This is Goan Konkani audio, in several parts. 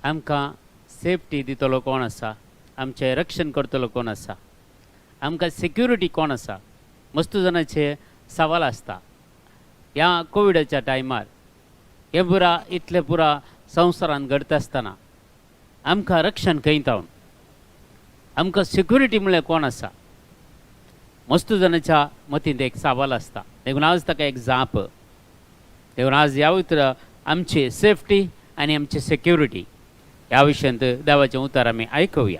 आमकां सेफ्टी दितलो कोण आसा? आमचें रक्षण करतलो कोण आसा? आमकां सेक्युरिटी कोण आसा? मस्त जाणाचे सवाल आसता. ह्या कोविडाच्या टायमार हे पुरा इतले पुरा संवसारांत घडता आसतना आमकां रक्षण खंय तावन, आमकां सेक्युरिटी म्हळ्यार कोण आसा? मस्त जाणाच्या मतींत एक सवाल आसता. देखून आज ताका एक जाप. देखून आज ह्या उतरां आमची सेफ्टी आनी आमची सेक्युरिटी ह्या विशयांत देवाचें उतर आमी आयकुया.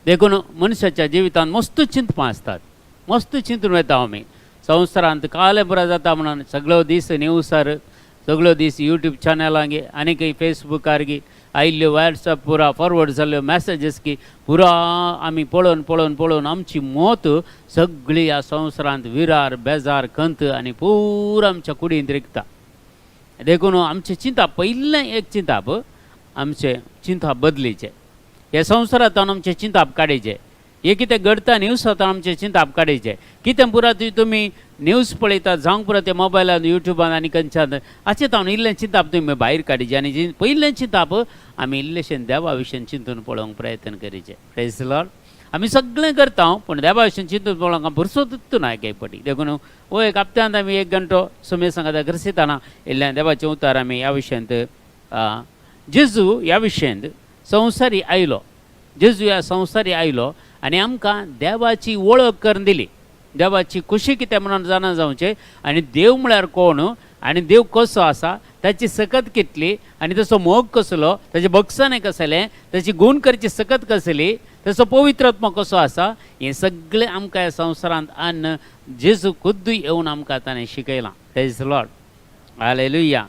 देखून मनशाच्या जिवितांत मस्त चिंतपां आसतात, मस्त चिंतून वता आमी. संवसारांत कालें पुरा जाता म्हणून सगळो दीस न्यूसार, सगळो दीस यूट्यूब चॅनलांगे आनी खंय फेसबुकार गी आयिल्ल्यो वॉट्सएप पुरा फॉरवर्ड जाल्ल्यो मॅसेजीस की पुरा आमी पळोवन पळोवन पळोवन आमची मत सगळी ह्या संवसारांत विरार, बेजार, खंत आनी पुरा आमच्या कुडींत रिगता. देखून आमचें चिंतप, पयलें एक चिंतप, आमचें चिंतप बदलीचें. ह्या संवसारांत आमचें चिंतप काडीचें. हें कितें घडटा न्यूजांत आमचें चिंतप काडीचें. कितें पुरा तुमी न्यूज पळयतात जावंक पुरा ते मोबायलान, युट्यूबान आनी खंयच्यान हाचें तावन इल्लें चिंतप तुमी भायर काडीचें आनी पयलें चिंतप आमी इल्लेशें देवा विशीं चिंतून पळोवंक प्रयत्न करीचें. प्रेज लॉर्ड. आमी सगळें करता पूण देवा विशीं चिंतून पळोवंक पुरसोतूच ना एक फावटी. देखून हो एक हप्त्यांत आमी एक घंटो सुमे सांगता ग्रसिताना इल्लें देवाचें उतर आमी ह्या विशयांत. जेजू ह्या विशयांत संवसारी आयलो. जेजू ह्या संवसारी आयलो आनी आमकां देवाची वळख करून दिली. देवाची खुशी कितें म्हणून जाणा जावचें आनी देव म्हळ्यार कोण आनी देव कसो आसा, ताची सकत कितली आनी ताचो मोग कसलो, ताचें बक्षाणें कसलें, ताची गुण करची सकत कसली, ताचो पवित्रात्मा कसो आसा, हें सगळें आमकां ह्या संवसारांत अन्न जेजू खुद्दूय येवन आमकां ताणें शिकयलां. प्रेज लॉर्ड. Hallelujah,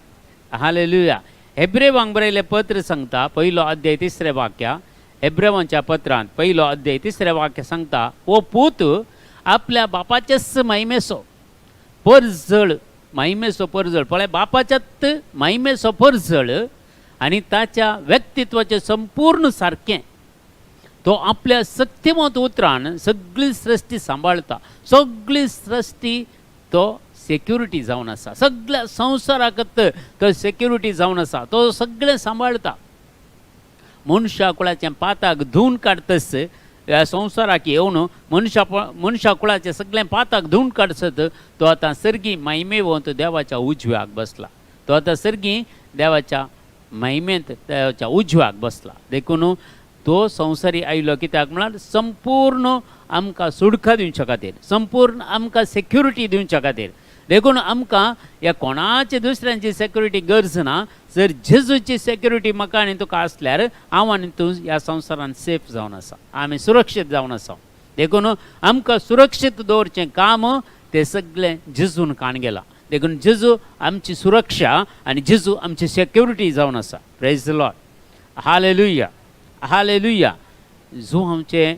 hallelujah. हेब्रेवांक बरयलें पत्र सांगता, पयलो अध्याय तिसरें वाक्य. हेब्रेवांच्या पत्रांत पयलो अध्याय तिसरें वाक्य सांगता, हो पूत आपल्या बापाचेच महिमेचो परजळ, महिमेचो परजळ पळय, बापाच्याच महिमेचो परजळ आनी ताच्या व्यक्तित्वाचें संपूर्ण सारकें. तो आपल्या शक्तिमंत उतरान सगळी सृश्टी सांबाळता. सगळी सृश्टी तो सेक्युरिटी जावन आसा. सगळ्या संवसाराक तो सेक्युरिटी जावन आसा. तो सगळें सांबाळता. मनशा कुळाचें पाताक धुवन काडतस ह्या संवसाराक येवन मनशा मनशा कुळाचें सगळें पाताक धुवन काडसत तो आतां सर्गी महिमेवंत देवाच्या उजव्याक बसला. तो आतां सर्गी देवाच्या महिमेंत देवाच्या उजव्याक बसला. देखून तो संवसारी आयलो कित्याक म्हळ्यार संपूर्ण आमकां सुडका दिवच्या खातीर, संपूर्ण आमकां सेक्युरिटी दिवच्या खातीर. देखून आमकां ह्या कोणाचे दुसऱ्यांची सेक्युरिटी गरज ना. जर जेजूची सेक्युरिटी म्हाका आनी तुका आसल्यार हांव आनी तूं ह्या संवसारांत सेफ जावन आसा, आमी सुरक्षीत जावन आसा. देखून आमकां सुरक्षीत दवरचें काम तें सगळें जेजून काण गेलां. देखून जेजू आमची सुरक्षा आनी जेजू आमची सेक्युरिटी जावन आसा. प्रेज लॉर्ड. Hallelujah, hallelujah. जो आमचें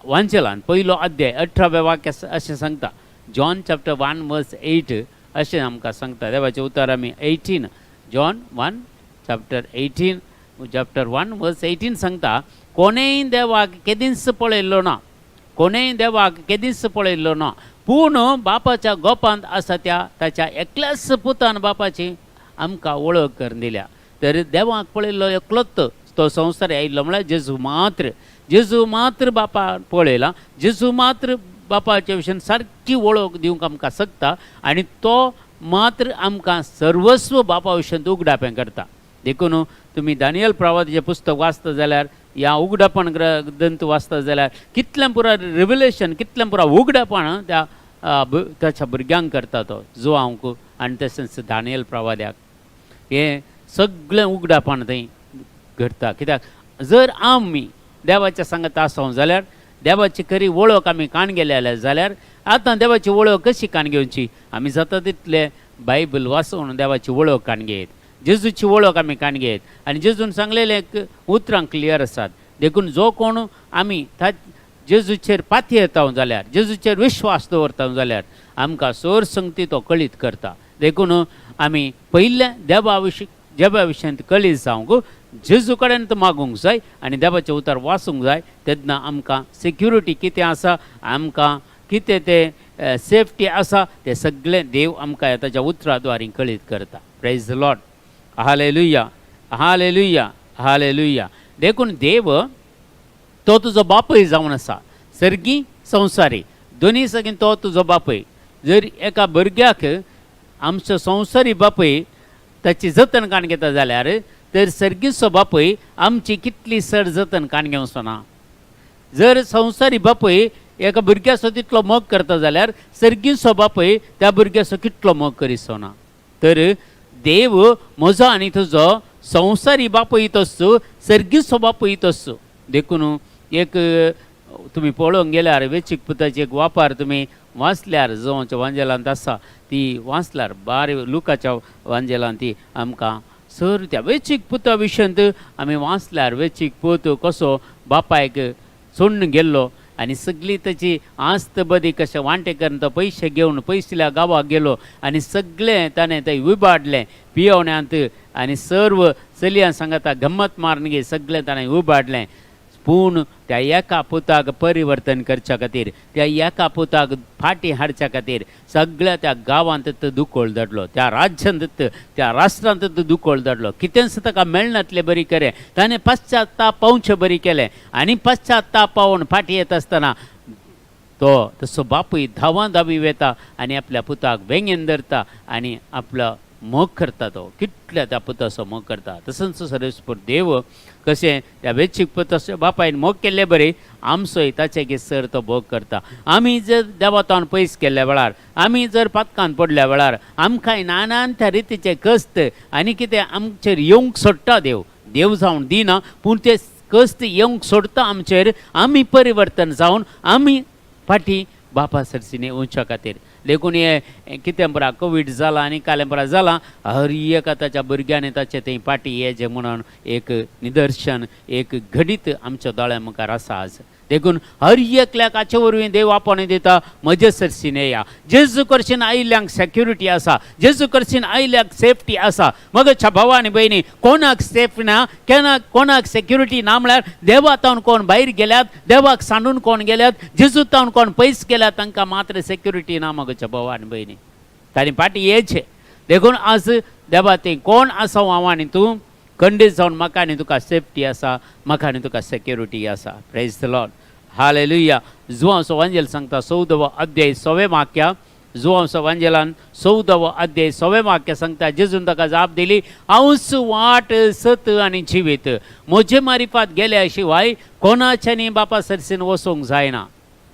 वांचेलान पयलो अध्याय 18व्या वाक्य अशें सांगता. John chapter 1 verse 8 अशें आमकां सांगता देवाचें उतर. आमी 18, John 1 chapter 18, chapter 1 verse 18 सांगता, कोणेय देवाक केदींच पळयल्लो ना, कोणेय देवाक केदींच पळयल्लो ना, पूण बापाच्या गोपांत आसा त्या ताच्या एकल्याच पुतान बापाची आमकां वळख करून दिल्या. तर देवाक पळयल्लो एकलोच तो संवसार आयिल्लो म्हळ्यार जेजू मात्र. जेजू मात्र बापा पळयला. जेजू मात्र बापाच्या विशयान सारकी वळख दिवंक आमकां शकता आनी तो मात्र आमकां सर्वस्व बापा विशयांत उगडापें करता. देखून तुमी दानियल प्रवादाचें पुस्तक वाचता जाल्यार, ह्या उगडापण ग्रंथ वाचता जाल्यार कितलें पुरा रिविलेशन, कितलें पुरा उगडापण त्या ताच्या भुरग्यांक करता तो जुवांक आनी तशेंच दानियल प्रवाद्याक. हें सगळें उगडापण थंय घडटा. कित्याक जर आमी देवाच्या सांगत आसो जाल्यार, देवाची खरी वळख आमी काण गेले जाल्यार, आतां देवाची वळख कशी काण घेवची? आमी जाता तितले बायबल वाचून देवाची वळख काण घेयत, जेजूची वळख आमी काण घेयत आनी जेजून सांगलेले उतरां क्लियर आसात. देखून जो कोण आमी जेजूचेर पातयेता जाल्यार, जेजूचेर विश्वास दवरता जाल्यार आमकां सोर संगती तो कळीत करता. देखून आमी पयल्या देवा विशीं, देवा विशयांत कळीत जावंक जेजू कडेन तो मागूंक जाय आनी देवाचें उतर वाचूंक जाय. तेन्ना आमकां सेक्युरिटी कितें आसा, आमकां कितें तें सेफ्टी आसा, तें सगळें देव आमकां ताच्या उतरा द्वारी कळीत करता. प्रेज लॉर्ड. हालेलुया. Hallelujah, hallelujah. देखून देव तो तुजो बापूय जावन आसा. सर्गी संवसारी दोनी सगळीं तो तुजो बापूय. जर एका भुरग्याक आमचो संवसारी बापूय ताची जतन काण घेता जाल्यार, तर सर्गीचो बापूय आमची कितली चड जतन काण घेवचो ना? जर संवसारी बापूय एका भुरग्याचो तितलो मोग करता जाल्यार, सर्गीचो बापूय त्या भुरग्याचो कितलो मोग करिसो ना? तर देव म्हजो आनी तुजो संवसारी बापूय तसो, सर्गीचो बापूय तसो. देखून एक तुमी पळोवंक गेल्यार, वेचीक पुताची एक वापार तुमी वाचल्यार, जुवांच्या वांजेलांत आसा ती वाचल्यार, बारी लुकाच्या वांजेलांत ती आमकां सर त्या वेचीक पुता विशयांत आमी वाचल्यार, वेचीक पूत कसो बापायक सोडून गेल्लो आनी सगळी ताची आस्त बदी कशें वांटे करून तो पयशे घेवन पयसुल्या गांवाक गेलो आनी सगळें ताणें थंय विबाडलें पियोवण्यांत आनी सर्व चलयां सांगाता गम्मत मारून गे सगळें ताणें उबाडलें. पूण त्या एका पुताक परिवर्तन करच्या खातीर, त्या एका पुताक फाटीं हाडच्या खातीर सगळ्या त्या गांवांत तो दुकोळ धाडलो, त्या राज्यांत, त्या राष्ट्रांत तो दुकोळ धाडलो. कितेंच ताका मेळनातलें बरी केलें, ताणें पश्चाताप पावचे बरी केलें आनी पश्चाताप पावून फाटीं येता आसतना तो तसो बापूय धांवा धांवी वेता आनी आपल्या पुताक वेंगेन धरता आनी आपलो मोग करता. तो कितल्या त्या पुताचो मोग करता. तसोच सर्वेस्पर देव कशें त्या वेचीक पुताचो बापायन मोग केल्ले बरें, आमचोय ताचे सर तो भोग करता. आमी जर देवातावन पयस केल्ल्या वेळार, आमी जर पातकान पडल्या वेळार, आमकांय नानान त्या रितीचे कश्ट आनी कितें आमचेर येवंक सोडटा देव. देव जावन दिना, पूण ते कश्ट येवंक सोडटा आमचेर, आमी परिवर्तन जावन आमी फाटीं बापा सरसीने येवच्या खातीर. देखून हे कितें पुरा कोवीड जाला आनी कालें पुरा जाला, हर एका ताच्या भुरग्यांनी ताचे थंय फाटीं येचें म्हणून एक निदर्शन, एक घडीत आमच्या दोळ्या मुखार आसा आज. देखून हर एकल्याक हाचे वरवीं देव आपोवणें दिता, म्हजे सरशीन येया. जेजू करशीन आयिल्ल्यांक सेक्युरिटी आसा, जेजू करशीन आयिल्ल्याक सेफ्टी आसा. मगच्या भावा आनी भयणी, कोणाक सेफ ना, केन्ना कोणाक सेक्युरिटी ना म्हळ्यार देवा तावन कोण भायर गेल्यात, देवाक सांडून कोण गेल्यात, जेजू तावन कोण पयस गेल्यात, तांकां मात्र सेक्युरिटी ना. मगच्या भावा आनी भयणी, तांणी फाटीं येचें. देखून आज देवा तें कोण आसा, हांव आनी तूं खंडीत जावन म्हाका आनी तुका सेफ्टी आसा, म्हाका आनी तुका सेक्युरिटी आसा. प्रेज the Lord, hallelujah. जुवांचो वांजेल सांगता, 14वो अध्याय सवे वाक्य. जुवांचो वांजेलान 14वो अध्याय सवे वाक्य सांगता, जेजून ताका जाप दिली, हांवच वाट, सत आनी जिवीत. म्हजे मारिफात गेल्या शिवाय कोणाच्यानी बापा सरसीन वचूंक जायना.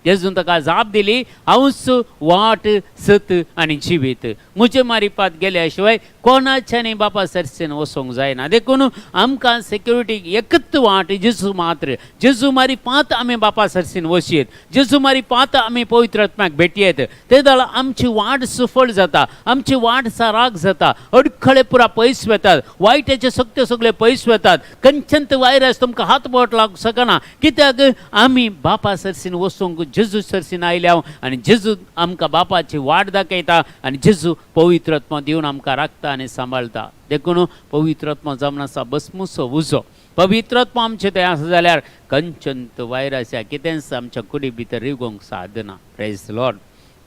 जेजून ताका जाप दिली, हांवच वाट, सत आनी जिवीत. म्हजे मारिफात गेल्या शिवाय कोणाच्यानी बापा सरसीन वचूंक जायना. देखून आमकां सेक्युरिटी एकच वाट, जेजू मात्र. जेजू मारिफात आमी बापा सरसीन वचयेत, जेजू मारिफात आमी पवित्र आत्म्याक भेटयेत. ते जाल्यार आमची वाट सुफळ जाता, आमची वाट साराक जाता, अडखळे पुरा पयस वेतात, वायटाचे सगळे सगळे पयस वेतात. खंयच्यान वायरस तुमकां हात बोट लागूंक शकना. कित्याक? आमी बापा सरसीन वचूंक जेजू सरसीन आयल्या आनी जेजू आमकां बापाची वाट दाखयता आनी जेजू पवित्र आत्मा दिवन आमकां राखता आनी सांबाळटा. देखून पवित्र आत्मा जावन आसा बसमुसो उजो. पवित्र आत्मा आमचे थंय आसा जाल्यार कंचंत वायरस ह्या कितेंच आमच्या कुडी भितर रिगोवंक सादना. प्रेज लॉर्ड,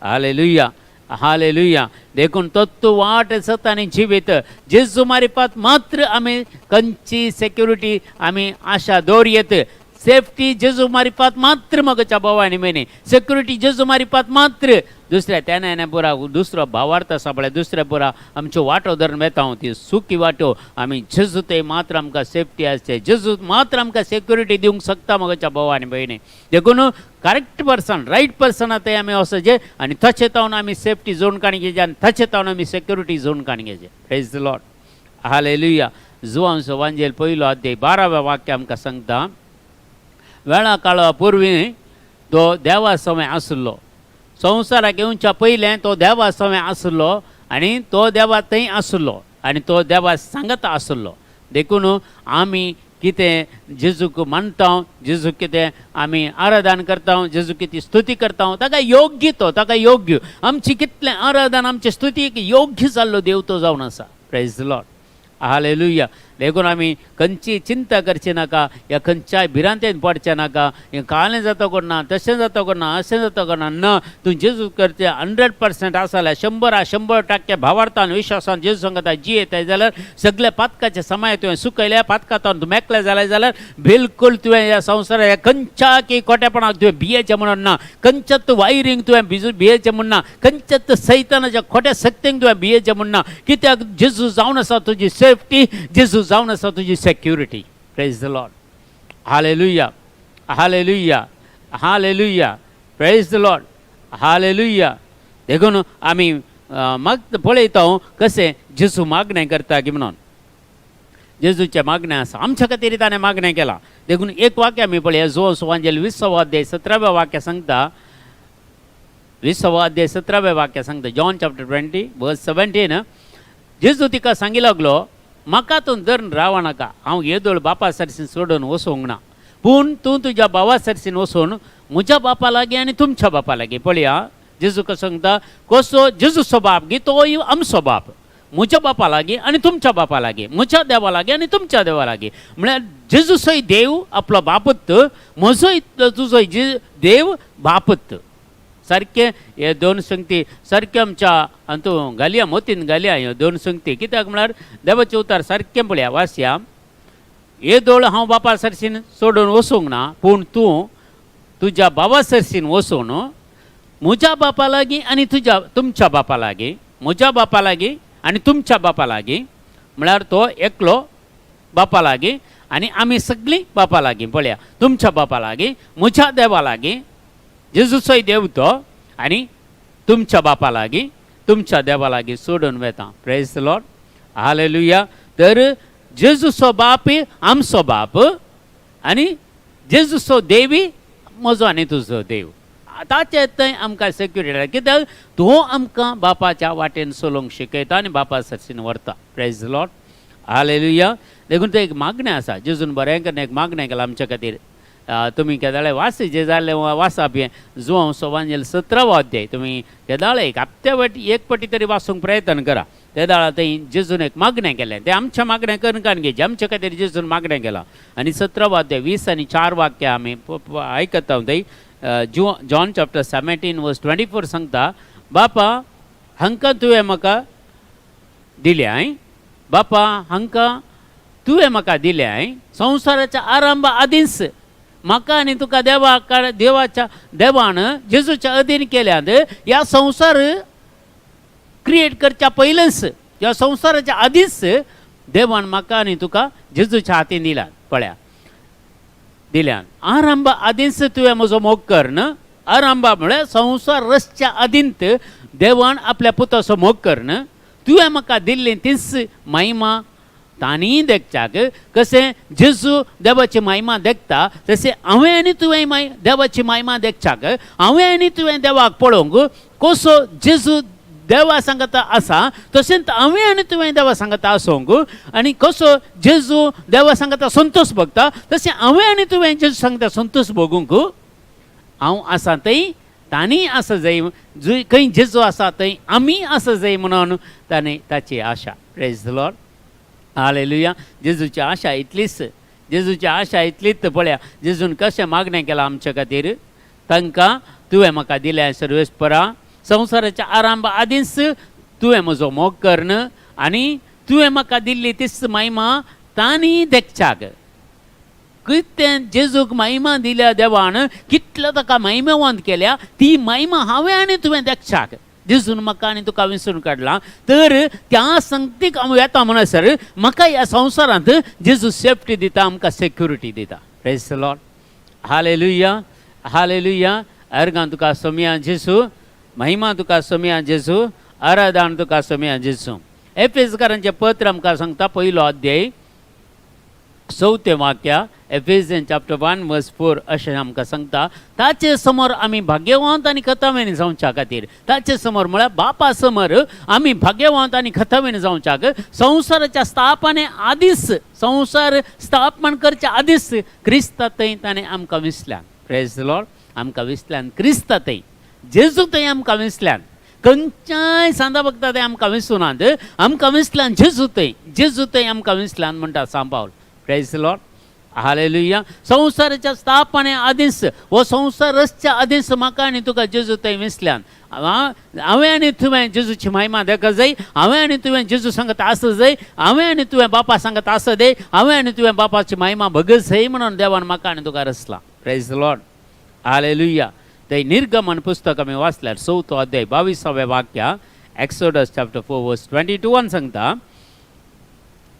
हालेलुया, हालेलुया. देखून तत्व वाट, सत आनी जिवीत, जेजू मारिफात मात्र आमी खंयची सेक्युरिटी आमी आशा दवरयेत. सेफ्टी जेजू मारिफात मात्र. मगच्या भावा आनी भयणी, सेक्युरिटी जेजू मारिफात मात्र. दुसऱ्या त्याने पुरा दुसरो भावार्थ आसा पळय, दुसऱ्या पुरा आमच्यो वाटो धरून वेता हांव, ती सुकी वाटो. आमी जेजू ते मात्र आमकां सेफ्टी आसचे, जेजू मात्र आमकां सेक्युरिटी दिवंक शकता. मगच्या भावा आनी भयणी, देखून करेक्ट पर्सन, रायट पर्सन थंय आमी वचचें आनी तशें तावन आमी सेफ्टी झोन काणी घेवचे आनी तशें तावन आमी सेक्युरिटी झोन काणी घेवचे. प्रेज the Lord, hallelujah. जुवांचो वांजेल पयलो अध्याय 12व्या वाक्य आमकां सांगता, वेळा काळा पूर्वी तो देवा समय आसलो. संवसाराक येवच्या पयलें तो देवा समय आसलो आनी तो देवा थंय आसलो आनी तो देवा सांगत आसलो. देखून आमी कितें जेजूक मानता, जेजूक कितें आमी आराधन करता, जेजू कितें स्तुती करता, ताका योग्य तो, ताका योग्य आमची कितलें आराधन, आमचे स्तुतीक योग्य जाल्लो देव तो जावन आसा. प्रेज लॉर्ड, हालेलुया. देखून आमी खंयची चिंता करची नाका, ह्या खंयच्याय भिरांतेन पडचें नाका, हें कालें जाता कोण ना, तशें जाता कोण ना, अशें जाता कोण ना. ना, तूं जेजू करचें 100% आसा जाल्यार 100% भावार्थान विश्वासान जेजू सांगता जियेताय जाल्यार सगल्या पातकाचे समय तुवें सुकयल्या, पातकांत तूं मेकळें जालें जाल्यार बिलकुल तुवें ह्या संवसाराक ह्या खंयच्या की खोटेपणाक तुवें भियेचें म्हणून ना, खंयच्याच वायरींग तुवें भियेचें म्हूण ना, खंयच्याच सैतानाच्या खोट्या शक्तींक तुवें भियेचें म्हूण ना. कित्याक जेजू जावन आसा तुजी सेफ्टी, जेजू जावन आसा तुजी security. Praise the Lord. Hallelujah, hallelujah, hallelujah. Praise the Lord, hallelujah. देखून आमी माग पळयता कशें जेजू मागणें करता की म्हणून. जेजूचें मागणें आसा आमच्या खातीर, ताणें मागणें केलां. देखून एक वाक्य आमी पळया, जुवांव सुवांजेल 20वो अध्याय 17व्या वाक्य सांगता, 20वो अध्याय 17व्या वाक्य सांगता, John chapter 20 verse 17. जेजू तिका सांगी लागलो, म्हाका तूं धरून राव नाका, हांव येदोळ बापा सरशीन सोडून वचूंक ना, पूण तूं तुज्या भावा सरशीन वचून म्हज्या बापा लागीं आनी तुमच्या बापा लागीं. पळया जेजू कसो सांगता, कसो जेजूचो बाप गी तोय आमचो बाप, म्हज्या बापा लागीं आनी तुमच्या बापा लागीं, म्हज्या देवा लागीं आनी तुमच्या देवा लागीं. म्हळ्यार जेजूचोय देव आपलो बापत, म्हजोय तुजोय जे देव बापत. सारकें हे दोन संगती सारकें आमच्या हातूंत घालया, मोतीन घालया ह्यो दोन संगती. कित्याक म्हळ्यार देवाचें उतार सारकें पळया वाचया, येदोळ हांव बापा सरशीन सोडून वचूंक ना, पूण तूं तुज्या बाबा सरशीन वचून म्हज्या बापा लागीं आनी तुज्या तुमच्या बापा लागीं, म्हज्या बापा लागीं आनी तुमच्या बापा लागीं. म्हळ्यार तो एकलो बापा लागीं आनी आमी सगळीं बापा लागीं. पळया, तुमच्या बापा लागीं, म्हज्या देवा लागीं, जेजूचोय देव तो, आनी तुमच्या बापा लागीं, तुमच्या देवा लागीं सोडून वेता. Praise the Lord, hallelujah. तर जेजूचो बाप आमचो बाप आनी जेजूचो देवी म्हजो आनी तुजो देव. ताचे थंय आमकां सेक्युरिटी, कित्याक तो आमकां बापाच्या वाटेन चलोवंक शिकयता आनी बापा सरशीन व्हरता. Praise the Lord, hallelujah. देखून तें एक मागणें आसा, जेजून बरें करून एक मागणें केलां आमच्या खातीर. तुमी केदाळे वाच जे जाल्लें वाचप हें जुवांव सोवांजेल 17वो अध्याय तुमी केदाळे एक हप्त्या वाटी एक पटी तरी वाचूंक प्रयत्न करा. ते दाळा थंय जेजून एक मागणें केलें, तें आमच्या मागणें करून कान घेवचें, आमच्या खातीर जेजून मागणें केलां. आनी 17वो अध्याय 20 आनी 4 वाक्य आमी आयकता थंय, John chapter 17 verse 24 सांगता, बापा हांकां तुवें म्हाका दिल्याय, बापा हांकां तुवें म्हाका दिल्याय, संवसाराच्या आरंभ आदींच म्हाका आनी तुका देवा देवाच्या देवान जेजूच्या अधीन केल्यात. ह्या संवसार क्रिएट करच्या पयलेंच, ह्या संवसाराच्या आदींच देवान म्हाका आनी तुका जेजूच्या हातीन दिल्यात. पळया, दिल्यान आरंभ आदींच तुवें म्हजो मोग कर न्हू. आरंभ म्हळ्यार संवसार रचच्या आदींत देवान आपल्या पुताचो मोग कर न्हू. तुवें म्हाका दिल्ली तीच महिमा तांणी देखच्याक, कशें जेजू देवाची महिमा देखता तशें हांवें आनी तुवें देवाची महिमा देखच्याक, हांवें आनी तुवें देवाक पळोवंक, कसो जेजू देवा सांगता आसा तशेंच हांवें आनी तुवें देवा सांगता आसूंक, आनी कसो जेजू देवा सांगता संतोश भोगता तशें हांवें आनी तुवें जेजू सांगता संतोश भोगूंक, हांव आसा थंय तांणी आसा जाय, जंय खंय जेजू आसा थंय आमी आसा जाय म्हणून ताणें ताची आशा. Praise the Lord, hallelujah. जेजूची आशा इतलीच, जेजूची आशा इतलीच. पळया जेजून कशें मागणें केलां आमच्या खातीर, तांकां तुवें म्हाका दिलें सर्वेस्परा, संवसाराच्या आरंभ आदींच तुवें म्हजो मोग करन आनी तुवें म्हाका दिल्ली तीच महिमा तांणी देखच्याक. कितें जेजूक महिमा दिल्या देवान, कितलो ताका महिमेवंत केल्या, ती महिमा हांवें आनी तुवें देखच्याक जेजून म्हाका आनी तुका विसरून काडला. तर त्या संगतीक हांव येता म्हणसर म्हाका ह्या संवसारांत जेजू सेफ्टी दिता, आमकां सेक्युरिटी दिता. Praise the Lord, hallelujah, hallelujah. अर्गां तुका सोमया जेजू, महिमा तुका सोमया जेजू, आराधन तुका सोमया जेजू. एफेजकारांचें पत्र आमकां सांगता, पयलो अध्याय चवथें वाक्य, Ephesian chapter 1 verse 4 अशें आमकां सांगता, ताचे समोर आमी भाग्यवंत आनी खतमेन जावच्या खातीर, ताचे समोर म्हळ्यार बापा समोर आमी भाग्यवंत आनी खतमेन जावच्याक, संवसाराच्या स्थापने आदींच, संवसार स्थापन करच्या आदींच क्रिस्ता थंय ताणें आमकां विसल्यान. Praise the Lord. आमकां विसल्यान क्रिस्ता थंय, जेजू थंय आमकां विसल्यान. खंयच्याय सांदा बगता ते आमकां विसुनात, आमकां विसल्यान जेजू थंय, जेजू थंय आमकां विसल्यान म्हणटा सांव पावल. Praise Lord, hallelujah. संवसाराच्या स्थापने आदींच, हो संवसार रचच्या आदींच म्हाका आनी तुका जेजू थंय विसल्यान. हांवें आनी तुवें जेजूची महिमा देखा जाय, हांवें आनी तुवें जेजू सांगत आसा जाय, हांवें आनी तुवें बापा सांगत आसा दे, हांवें आनी तुवें बापाची महिमा भगत जाय म्हणून देवान म्हाका आनी तुका रचला. Praise Lord, hallelujah. ते निर्गमन पुस्तक आमी वाचल्यार चवथो अध्याय 22वें वाक्य, एक्सोडस चॅप्टर 4 वर्स 22 सांगता,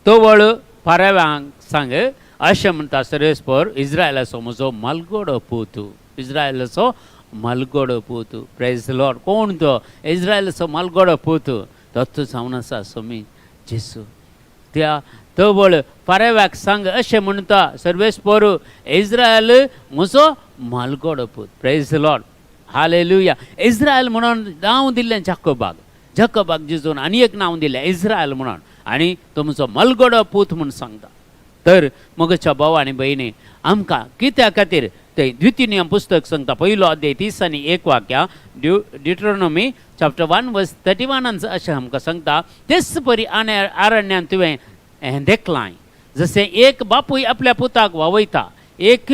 तवळ फाराव्यांक सांग अशें म्हणटा सर्वेस्पर, इस्रायलाचो म्हजो मालगोडो पूत, इस्रायलाचो मालगोडो पूत. Praise Lord. कोण तो इस्रायलाचो मालगोडो पूत? तत्व जावन आसा स्वामी जेसू. त्या तवळ फाराव्याक सांग अशें म्हणटा सर्वेस्पर, इस्रायल म्हजो मालगोडो पूत. Praise Lord, hallelujah. Israel म्हणून नांव दिल्लें जाकोबाक, जाकोबाक जेजून आनी एक नांव दिलें इस्रायल म्हणून, आनी तो म्हजो मलगोडो पूत म्हूण सांगता. तर मगच्या भाव आनी भयणी, आमकां कित्या खातीर ते द्वितीय नियम पुस्तक सांगता पयलो अध्याय 30 आनी 1 वाक्या, ड्युट्रोनॉमी चॅप्टर 1 वर्स 31 अशें आमकां सांगता, तेच परी आनी आरण्यान तुवें हें देखलां, जशें एक बापूय आपल्या पुताक वावयता, एक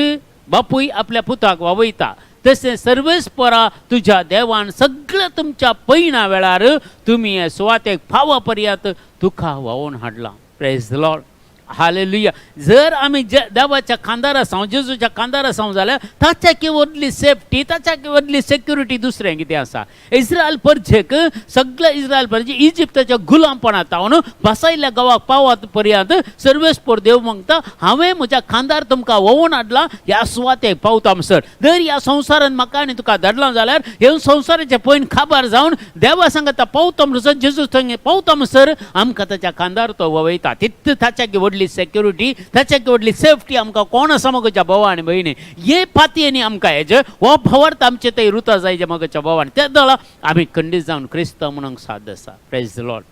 बापूय आपल्या पुताक वावयता, तशें सर्वेस्परा तुज्या देवान सगळ्या तुमच्या पयणा वेळार तुमी हे सुवातेक फावो पर्यंत तुका व्हांवोवन हाडलां. Praise Lord, hallelujah. जर आमी देवाच्या खांदार आसा, जेजूच्या खांदार आसा जाल्यार ताच्या व्हडली सेफ्टी, ताच्या व्हडली सेक्युरिटी दुसरें कितें आसा? इस्रायल परजेक, सगळे इस्रायल परजे इजिप्ताच्या गुलामपणात जावन बसायल्ल्या गांवाक पावत पर्यंत सर्वेस्पर देव म्हणटा, हांवें म्हज्या खांदार तुमकां व्होवून हाडलां, ह्या सुवातेक पावता म्हणसर. जर ह्या संवसारान म्हाका आनी तुका धाडलां जाल्यार ह्या संवसाराचें पयन खाबार जावन देवा सांगता पावता म्हणसर, जेजू थंय पावता म्हणसर आमकां ताच्या खांदार तो वयता. तित ताच्या व्हडली सेक्युरिटी, ताच्या व्हडली सेफ्टी आमकां कोण आसा मगच्या भावा आनी भयणी? हे पातयेनी आमकां हेजे हो भवार्थ आमचे थंय रुता जाय जे मगच्या भावान, त्या दळा आमी खंडीत जावन क्रिस्तांव म्हणूंक साध्य आसा. Praise Lord,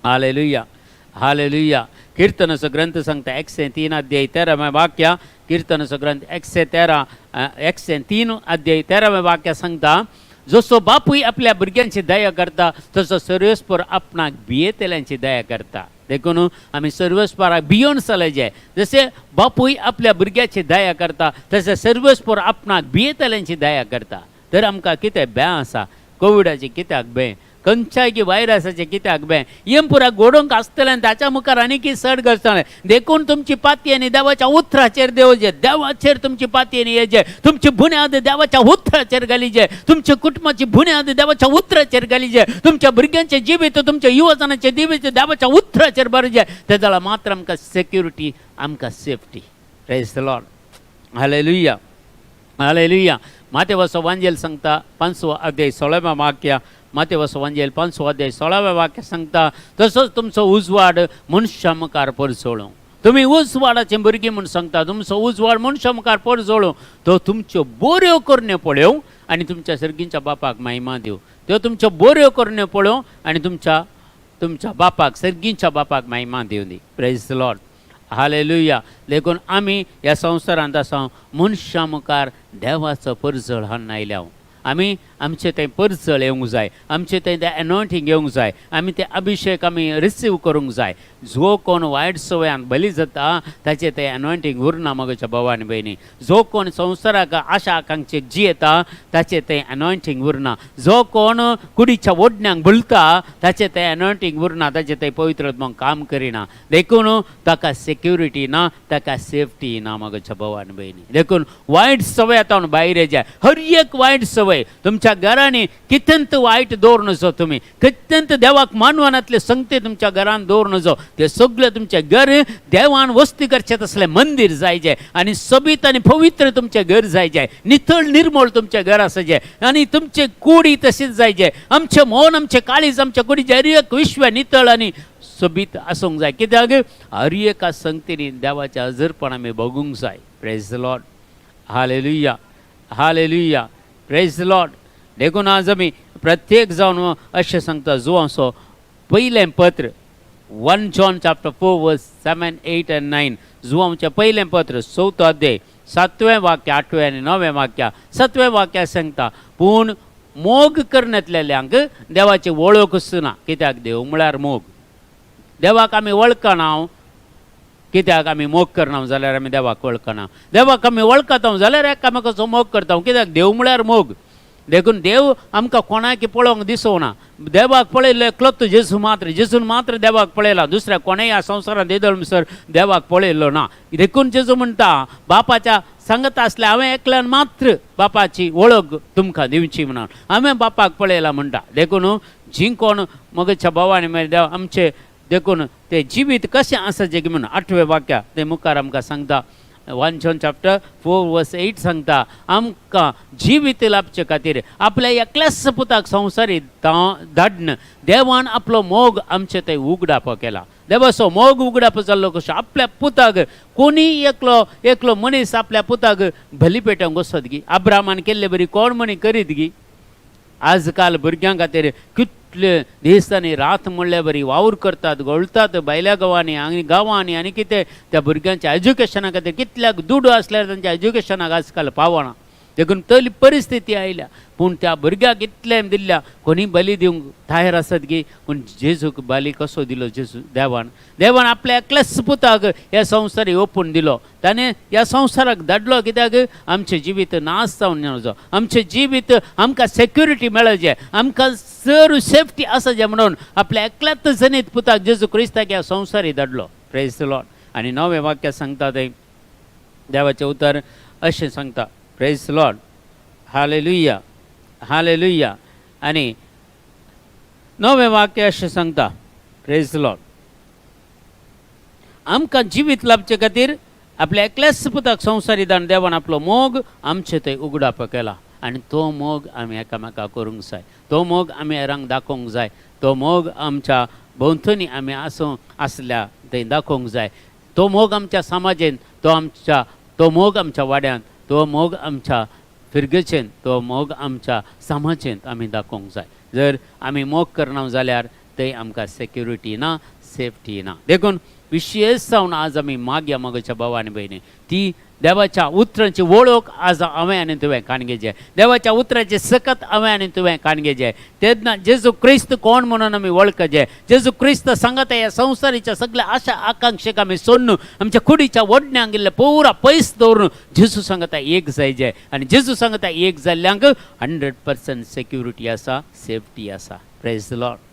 hallelujah, hallelujah. कीर्तनाचो ग्रंथ सांगता 103 अध्याय 13व्या वाक्य, कीर्तनाचो ग्रंथ 113, 103 अध्याय 13व्या वाक्य सांगता, जसो बापूय आपल्या भुरग्यांची दया करता तसो सर्वेस्पर आपणाक भियेतल्यांची दया करता. देखून आमी सर्वेस्पराक भियोन चलयचे. जशें बापूय आपल्या भुरग्याची दया करता तशें सर्वेस्पर आपणाक भियेतल्यांची दया करता. तर आमकां कितें भंय आसा? कोविडाचें कित्याक भंय? खंयच्याय व्हायरसाचें कित्याक भंय? हें पुरा घडोवंक आसतलें आनी ताच्या मुखार आनीक चड करतलें. देखून तुमची पाती आनी देवाच्या उतराचेर देवचे, देवाचेर तुमची पाती आनी येचे, तुमची बुन्याद देवाच्या उतराचेर घालीचे, तुमच्या कुटुंबाची बुन्याद देवाच्या उतराचेर घालीचे, तुमच्या भुरग्यांचें जिवीत, तुमच्या युवजनाचें जिवीत देवाच्या उतराचेर भरचें. ते जाल्यार मात्र आमकां सेक्युरिटी, आमकां safety. Praise the Lord, hallelujah, hallelujah. मातेवाचो वांजेल सांगता पांचवो अध्याय 16व्या वाक्य, मातेवाचो वांजेल पांचवो अध्याय 16व्या वाक्य सांगता, तसोच तुमचो उजवाड मनशा मुखार परजळूं. तुमी उजवाडाचे भुरगीं म्हूण सांगता, तुमचो उजवाड मनशा मुखार परजळूं, तो तुमच्यो बऱ्यो करण्यो पळोवं आनी तुमच्या सर्गींच्या बापाक महिमा दिवं. त्यो तुमच्यो बऱ्यो करण्यो पळोवं आनी तुमच्या तुमच्या बापाक, सर्गींच्या बापाक महिमा दिवं दी. Praise Lord, hallelujah. देखून आमी ह्या संवसारांत आसा, मनशां मुखार देवाचो परजळ हाडून आयल्या. आमी आमचे थंय परजळ येवंक जाय, आमचे थंय तें एनॉयंटींग येवंक जाय, आमी ते अभिशेक आमी रिसीव करूंक जाय. जो कोण वायट सवयान बली जाता ताचे ते एनॉयंटींग उरना मगच्या भाव आनी भयणी. जो कोण संवसाराक आशा आकांक्षेक जियेता ताचे ते एनॉयंटींग उरना. जो कोण कुडीच्या ओडण्यांक भुलता ताचे ते एनॉयंटींग उरना, ताचे ते पवित्र आत्मो काम करिना. देखून ताका सेक्युरिटी ना, ताका सेफ्टी ना मगच्या भाव आनी भयणी. देखून वायट सवय आतां भायर येचे. हर एक वायट सवय तुमच्या घरांनी कितंत वायट दवर नजो, तुमी कितंत देवाक मानवनातले संगते तुमच्या घरान दवर नजो. ते सगळे तुमचे घर देवान वस्ती करचे तसलें मंदिर जायचे आनी सोबीत आनी पवित्र तुमचें घर जायचे, नितळ निर्मळ तुमचें घर आसाचें आनी तुमचे कुडी तशीच जायचे. आमचें मन, आमचें काळीज, आमच्या कुडीचें हर एक विश्व नितळ आनी सोबीत आसूंक जाय. कित्याक हर एका संगतीनी देवाच्या हजरपण आमी भोगूंक जाय. Praise Lord, hallelujah, hallelujah, praise Lord. देखून आज आमी प्रत्येक जावन अशें सांगता, जुवांसो पयलें पत्र, 1 John chapter 4 verse 7, 8 and 9, जुवांचें पयलें पत्र चवथो अध्याय सातवें वाक्य, आठवें आनी णवें वाक्य. सातवें वाक्य सांगता, पूण मोग करनातलेल्यांक देवाची वळखूच ना. कित्याक देव म्हळ्यार मोग. देवाक आमी वळखना, कित्याक आमी मोग करना जाल्यार आमी देवाक वळखना. देवाक आमी वळखता जाल्यार एकामेकाचो मोग करता, कित्याक देव म्हळ्यार मोग. देखून देव आमकां कोणाक पळोवंक दिसोना. देवाक पळयल्लो एकलोच जेजू मात्र, जेजून मात्र देवाक पळयला, दुसऱ्या कोणेय ह्या संवसारांत येदोळ म्हणसर देवाक पळयल्लो ना. देखून जेजू म्हणटा बापाच्या सांगत आसल्या हांवें एकल्यान मात्र बापाची वळख तुमकां दिवची म्हणून, हांवें बापाक पळयला म्हणटा. देखून जी कोण मगच्या भावानी मागीर देव आमचे देखून ते जिवीत कशें आसा जें म्हणून 8वें वाक्या ते मुखार आमकां सांगता. 1 John chapter 4 verse 8 सांगता आमकां जिवीत लाभचे खातीर आपल्या एकल्याच पुताक संवसारी धाडन देवान आपलो मोग आमचे थंय उगडापो केला. देवाचो मोग उगडापो जाल्लो कसो आपल्या पुताक कोणीय एकलो एकलो मनीस आपल्या पुताक बली पेटोवंक वचत गी? अब्रामान केल्ले बरी कोण म्हणी करीत गी? आजकाल भुरग्यां खातीर कितले दीस आनी रात म्हणल्या बरी वावर करतात, घोळटात भायल्या गांवांनी आनी गांवांनी आनी कितें त्या भुरग्यांच्या एज्युकेशना खातीर कितल्याक दुडू आसल्यार तांच्या एज्युकेशनाक आजकाल पावना. देखून तली परिस्थिती आयल्या. पूण त्या भुरग्याक इतलें दिल्ल्या कोणी बली दिवंक तयार आसत गी? पूण जेजूक बली कसो दिलो जेजू देवान? देवान आपल्या एकल्याच पुताक ह्या संवसारी ओपून दिलो. ताणें ह्या संवसाराक धाडलो कित्याक आमचें जिवीत नाश जावन वचो, आमचें जिवीत आमकां सेक्युरिटी मेळचें, आमकां चड सेफ्टी आसा जें म्हणून आपल्या एकल्याच जनीत पुताक जेजू क्रिस्ताक ह्या संवसारी धाडलो. Praise the Lord. आनी 9वें वाक्य सांगता तें देवाचें उतर अशें सांगता. Praise the Lord, hallelujah, hallelujah. आनी 9वें वाक्य अशें सांगता. Praise the Lord. आमकां जिवीत लाभचे खातीर आपल्या एकल्याच पुताक संवसारी दान देवान आपलो मोग आमचे थंय उगडाप केला आनी तो मोग आमी एकामेका करूंक जाय, तो मोग आमी हेरांक दाखोवंक जाय, तो मोग आमच्या भोंवतणी आमी आसूं आसल्या थंय दाखोवंक जाय. तो मोग आमच्या समाजेन, तो मोग आमच्या वाड्यांत, तो मोग आमच्या फिरगेचेन, तो मोग आमच्या समाजेंत आमी दाखोवंक जाय. जर आमी मोग करना जाल्यार थंय आमकां सेक्युरिटी ना, सेफ्टी ना. देखून विशेश जावन आज आमी मागया मोगाच्या भाव आनी भयणी, ती देवाच्या उतरांची वळख आज हांवें आनी तुवें काणगेचे, देवाच्या उतराची सकत हांवें आनी तुवें काणगेचे. तेन्ना जेजू क्रिस्त कोण म्हणून आमी वळखचे. जेजू क्रिस्त सांगता ह्या संवसारीच्या सगळ्या आशा आकांक्षेक आमी सोडून आमच्या कुडीच्या ओडण्यांक गेल्ले पुरा पयस दवरून जेजू सांगता एक जायचे. आनी जेजू सांगता एक जाल्ल्यांक 100% सेक्युरिटी आसा, सेफ्टी आसा. Praise the Lord.